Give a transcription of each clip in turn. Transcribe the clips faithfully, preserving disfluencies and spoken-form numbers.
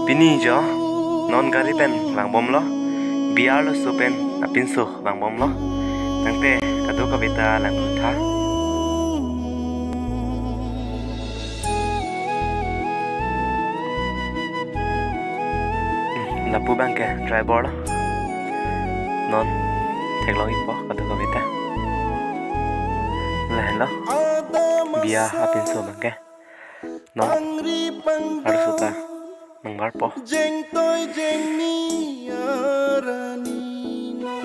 Pini jo non gari pen vangbomlo, biya arloso pen apinso vangbomlo. Tangte kadokave ta langtha. Lapu abangke driver lo. Non theklongjipo kadokave ta. Lahenlo biya apinso abangke. Non arloso ta nangbarpo. Jengtoi jengni arani non.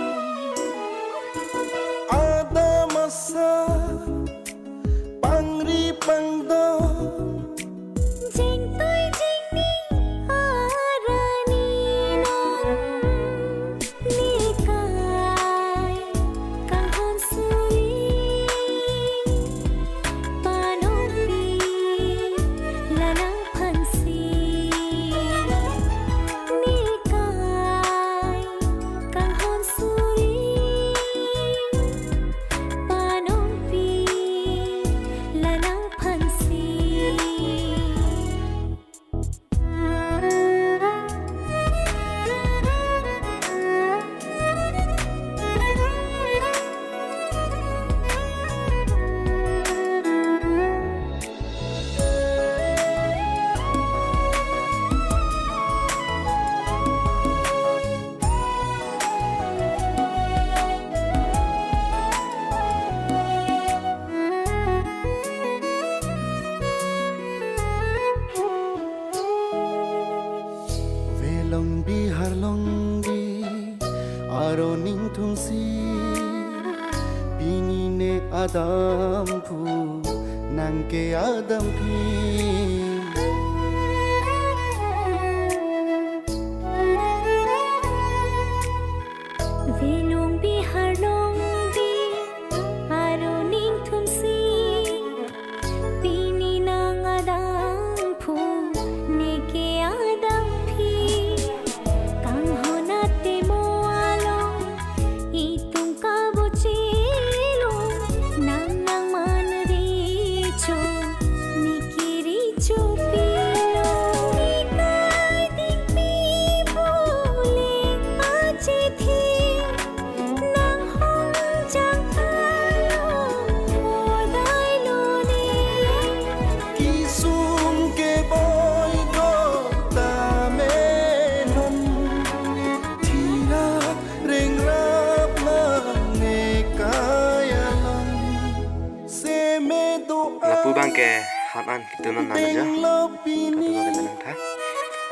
Adam asa pangri pangdo. Jengtoi jengni arani non. Nekai kanghon suri, panopi la nangphansi. Nekai kanghon suri, panopi la nangphansi. Velong bihar longbi aro ningthumsi, pini ne adampu nangke adamphi. Velong bihar longbi aro ningthumsi, pini nang adampu neke adamphi. Kanghon atemo along itum kabochelo, nang nangman recho, neke recho pilo. Nekai dingpi bule achithi, nanghon jangkalo odai lone. Kisum keboi do tame non, thirak ringrap lang nekai along. Seme do lapu abangke han an kitun an nana jo. Kadokave ta nangtha.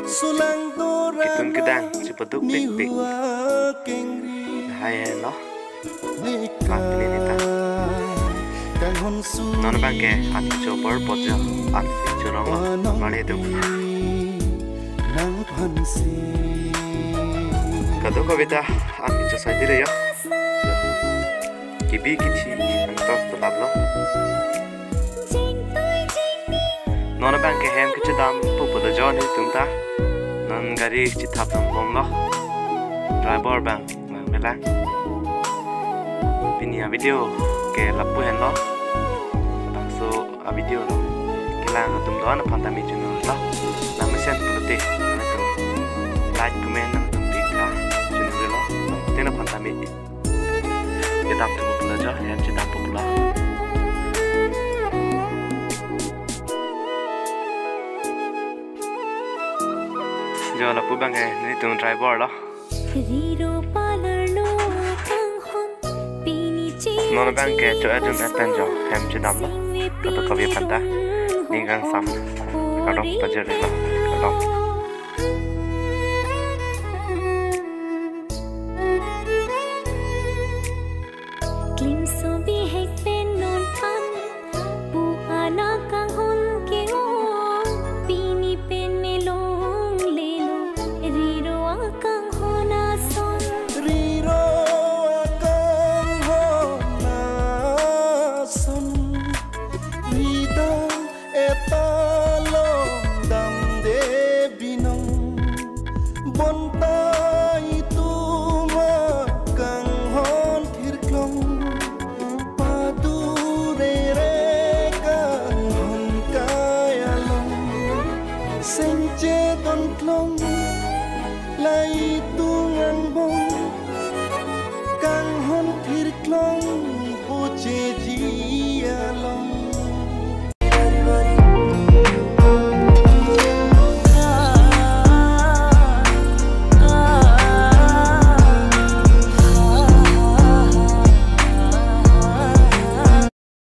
Sulang do kitun kedang chipaduk pik pik. Hai hai lo. Pak pini neta. Non abangke an kecho por pojo an kecho rong lo. Mari dong. Kadokave ta an kecho sai dire yo. Kebi kethi nangtong tulap lo. Non abangke hem kechedampo pulo jo nelitum ta. Non gari chethap nang bomlo. Driver abang nang melang. Pini avideo ke lapu henlo. Bangso avideo lo kelang atum do-an aphan tame chunurlo. Nang mesen pulote nangtum like, comment nangtum pik tha, chunurlo. Te aphan tame kedampo pulo jo, hem chedampo pulo. Jo lapu abangke nelitum driver lo. Riro palarlo kanghon pini che. Non abangke cho ajun epen jo hem chedamlo. Kadokave aphan ta ning kangsam kardom pajirlo. Kardom. Klimso bihek pen non an pu anak kanghon ke-o, pini pen me longlelo, riro akanghon ason. Riro akanghon ason, rida eta longdamde.